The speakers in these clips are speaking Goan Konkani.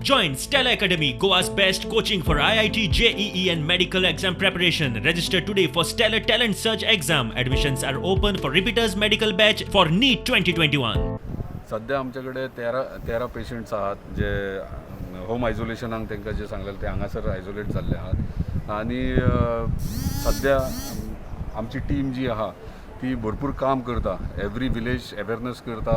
Join Stella Academy, Goa's best coaching for IIT, JEE, and medical exam preparation. Register today for Stellar Talent Search exam. Admissions are open for repeaters medical batch for NEET 2021. सध्या आमचे कडेन 13 पेशंट्स आहात जे होम आयसोलेशनाक तांकां जे सांगलेलें ते हांगासर आयसोलेट जाल्ले आहात आनी सध्या आमची टीम जी आहा ती भरपूर काम करता, एवरी विलेज अवेरनस करता.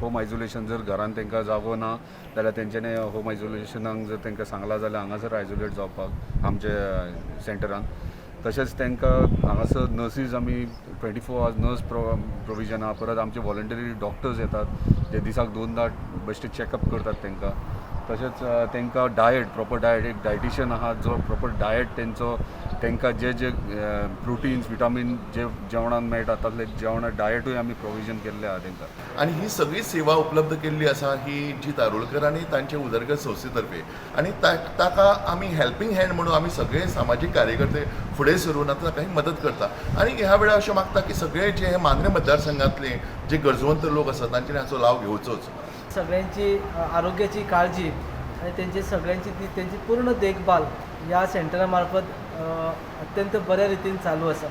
होम आयसोलेशन जर घरान तांकां जागो ना जाल्यार तेंच्यांनी होम आयसोलेशनाक जर तांकां सांगलां जाल्यार हांगासर आयसोलेट जावपाक आमच्या सेंटरान. तशेंच तांकां हांगासर नर्सीज आमी 24 hours nurse provision आहा. परत आमचे वॉलंटरी डॉक्टर्स येतात जे दिसाक दोनदा बेश्टे चॅकअप करतात तांकां. तशेंच तांकां डायट, प्रॉपर डायट, एक डायटिशियन आहा जो प्रॉपर डायट तेंचो, तांकां जे जे प्रोटिन्स, विटामीन जे जेवणान मेळटा तसले जेवणा डायटूय आमी प्रोविजन केल्लें आहा तांकां. आनी ही सगळी सेवा उपलब्ध केल्ली आसा ही जीत आरोलकर आनी तांचे उदरगत संस्थे तर्फे आनी ताका आमी हेल्पींग हँड म्हणून आमी सगळे सामाजीक कार्यकर्ते फुडें सरून आतां ताका ही मदत करता. आनी ह्या वेळार अशें मागता की सगळे जे हे मांद्रे मतदारसंघातले जे गरजवंत लोक आसात, तांच्यानी हाचो लाव घेवचोच. सगळ्यांची आरोग्याची काळजी आणि त्यांची सगळ्यांची ती तेंची पूर्ण देखभाल ह्या सेंटरा मार्फत अत्यंत बऱ्या रितीन चालू आसा.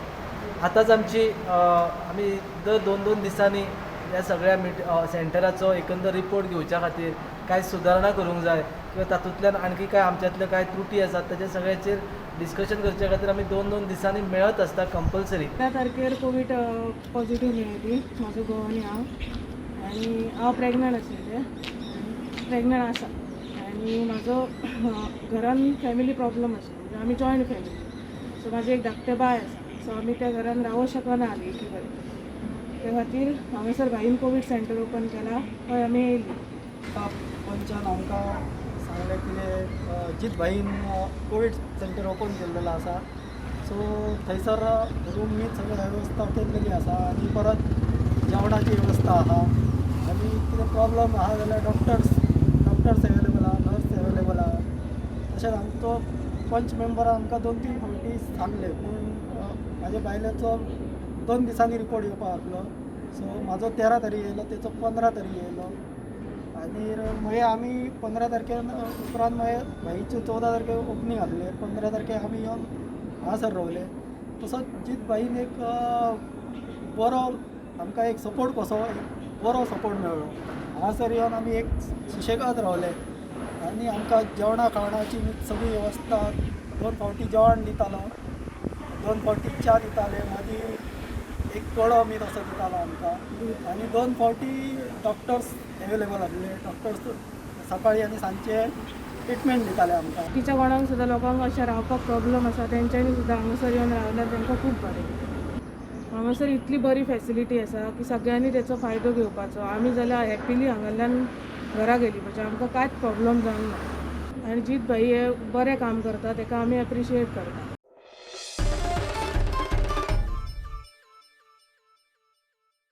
आतांच आमची आमी दर दोन दोन दिसांनी ह्या सगळ्या सेंटराचो एकंदर रिपोर्ट घेवच्या खातीर कांय सुदारणा करूंक जाय किंवा तातूंतल्यान आणकी कांय आमच्यांतल्यो कांय त्रुटी आसात, ताचे सगळ्याचेर डिस्कशन करचे खातीर आमी दोन दोन दिसांनी मेळत आसता कंपल्सरी. 13 तारखेर कोवीड पॉझिटिव्ह मेळ्ळी म्हाजो घोव आनी हांव आनी हांव प्रेग्नंट आशिल्लें, प्रेग्नंट आसा आनी म्हाजो घरान फॅमिली प्रॉब्लम आशिल्लो, म्हणजे आमी जॉयंट फॅमिली. सो म्हाजें एक धाकटें बाय आसा, सो आमी त्या घरान रावूंक शकना आली एकी कडेन. ते खातीर हांगासर भाईन कोवीड सेंटर ओपन केला, थंय आमी येयली. आतां पंचान आमकां सांगलें कितें, जीत भाईन कोवीड सेंटर ओपन केल्लेलो आसा. सो थंयसर रूम बीन सगळें वेवस्था केल्लेली आसा आनी परत जेवणाची वेवस्था आहा आनी कितें प्रॉब्लम आहा जाल्यार डॉक्टर्स एवेलेबल आहा, नर्स एवेलेबल आहा. तशेंच आमचो पंच मेंबरान आमकां दोन तीन फावटी सांगलें, पूण म्हाज्या बायलेचो 2 दिसांनी रिपोर्ट येवपा आसलो. सो म्हाजो 13 तारीख येयलो, तेचो 15 तारीख येयलो आनी मागीर आमी 15 तारखे उपरांत मागीर भाईचे 14 तारखे ओपनींग आसलें. 15 तारखेक आमी येवन हांगासर रावले. तसोच जीत भाईन एक बरो आमकां एक सपोर्ट कसो, एक बरो सपोर्ट मेळ्ळो. हांगासर येवन आमी एक सुशेगाद रावले आनी आमकां जेवणा खावणाची सगळी वेवस्था, दोन फावटी जेवण दितालो, दोन फावटी च्या दिताले, मागीर एक कडो बी तसो दितालो आमकां आनी दोन फावटी डॉक्टर्स एवेलेबल आसले. डॉक्टर्स सकाळी आनी सांजचे ट्रिटमेंट दिताले आमकां. बाकीच्या कोणाक सुद्दां लोकांक अशें रावपाक प्रॉब्लम आसा, तेंच्यांनी सुद्दां हांगासर येवन रावल्यार तांकां खूब बरें. हांगासर इतली बरी फॅसिलिटी आसा की सगळ्यांनी तेचो फायदो घेवपाचो. आमी जाल्यार हॅपिली हांगासरल्यान घरा गेली, म्हणजे आमकां कांयच प्रॉब्लम जावंक ना आनी जीत भाई हे बरें काम करता, ताका आमी एप्रिशिएट करता.